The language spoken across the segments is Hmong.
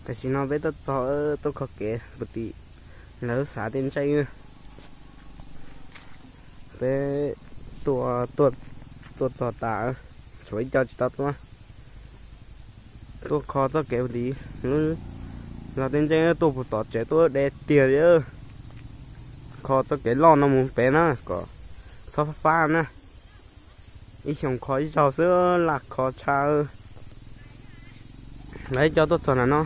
Tam sim no peb tuaj txog, tuaj kho kev puag tim lawv xav tej ntseej. Peb tuaj txog tas, tshuav ib co tsis tau tuaj. Tuaj kho txoj kev puag tim lub zos tej ntseej, tuaj puag tom tsev tuaj deb tiag li. Kho txoj kev loj no mus pem na kom txhob fab fab na. Ib xyoos kho ib zaug xwb, laj kho tshaj. Lawv ib co tuaj txog ntawm no.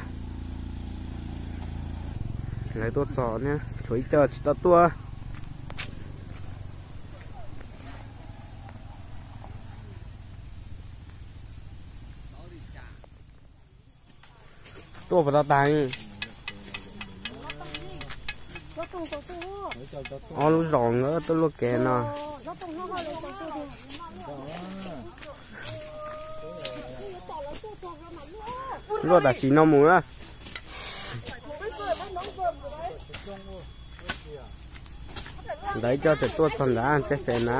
Lawv tuaj txog, tshuav ib co tsis tau tuaj. Tuaj puas tau tag? Ob lub zos nkawd tuaj luaj kev no. Luaj tam sim no mus na. Ntawd ib co tseem tuaj txog ntawd, tej xev na.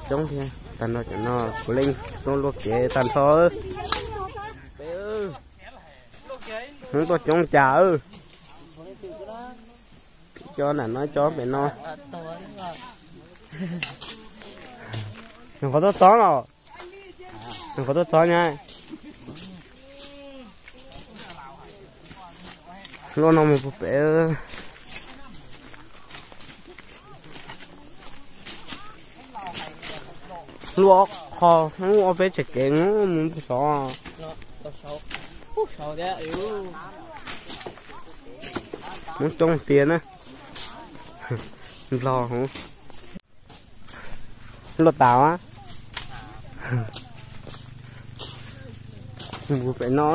Coob thiab, tag nrho cov no puav leej tuaj luaj kev tag nrho. Hmoob tuaj coob cas. Ib co nram no, ib co pem no. Nws qhov tuaj txog los? Nws qhov tuaj txog na. Luaj no mus puag pem. Luaj qho, luaj ob peb tsev kev mus puag saud. Hmoob coob tiag na. Nplog hov. Luaj tas. Mus puag pem no.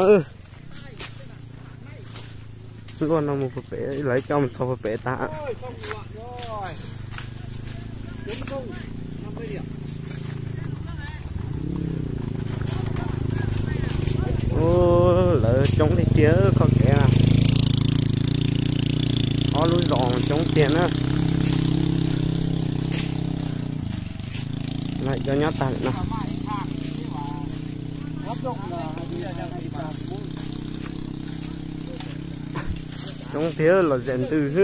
Luaj no mus puag pem, lawv coj mus txog puag pem tas. Lawv coob tiag tiag kho kev na. Ob lub zos coob tiag na. Lawv cov nyob tag lawm no. Coob tiag, lom zem ntws xwb.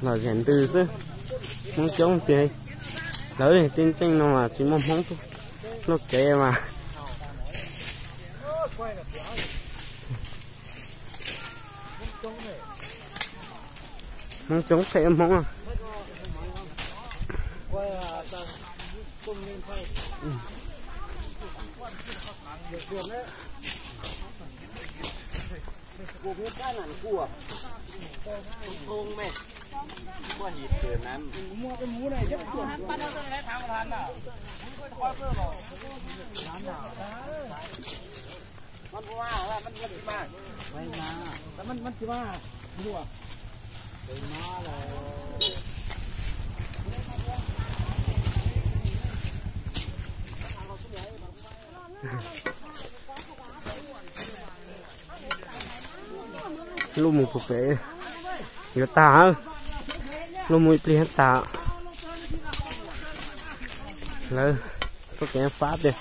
Lom zem ntws xwb. Hmoob coob tiag. Lawv tej ntseej no mas tsis muaj Hmoob tuaj luaj kev mas. Hmoob coob phem Hmoob. Luaj mus puag pem yuav tag, luaj mus ib pliag tag. Lawv txoj kev fab tiag,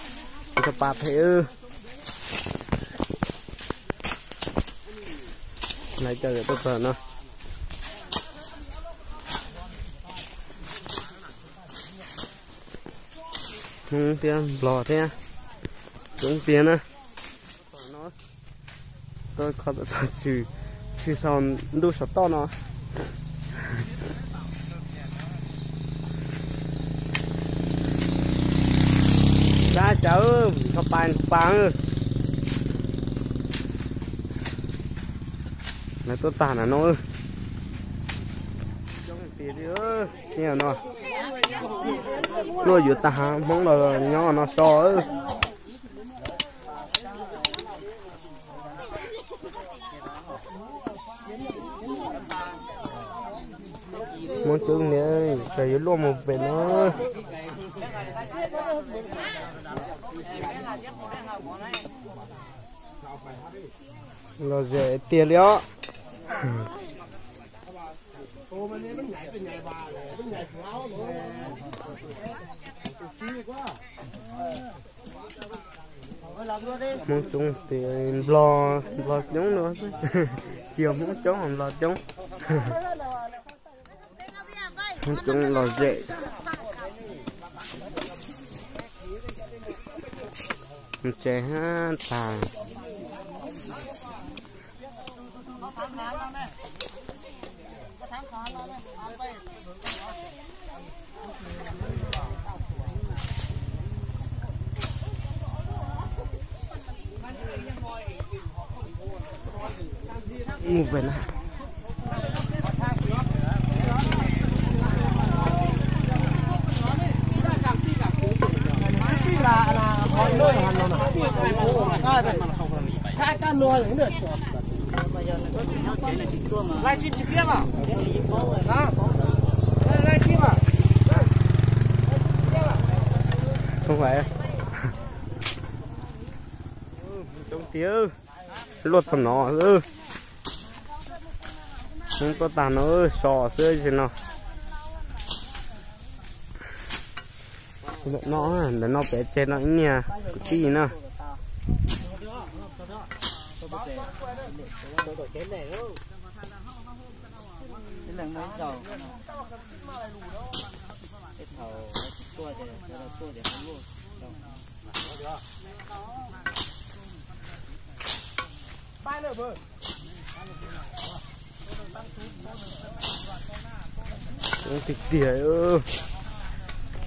txoj pa phem. Lawv cov yuav tuaj txog no. Hmoob thiab Nplog thiab, coob tiag na. Tau kho txog tshwm, tshwm saum ntuj saum toj no. Sab cav, nthos pa nthos pa. Lawv tuaj tag na no. Coob tiag li no. Luaj yuav tag, Hmoob los nyob no so. Hmoob coob tiag, tsam yuav luaj mus pem no. Lom zem tiag li os. Hmoob coob tias Nplog, Nplog coob no, tsis yog Hmoob coob, Nplog coob. Hmoob coob lom zem. Ntse hab tag. Mus pem na. Không phải. Coob tiag, luaj txog no xwb. Hmoob tuaj tag no so xwb ces no. Ntawm no, ntawm no pem tseg no ib niag kwv tij na. Tiag tiag,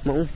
Hmoob.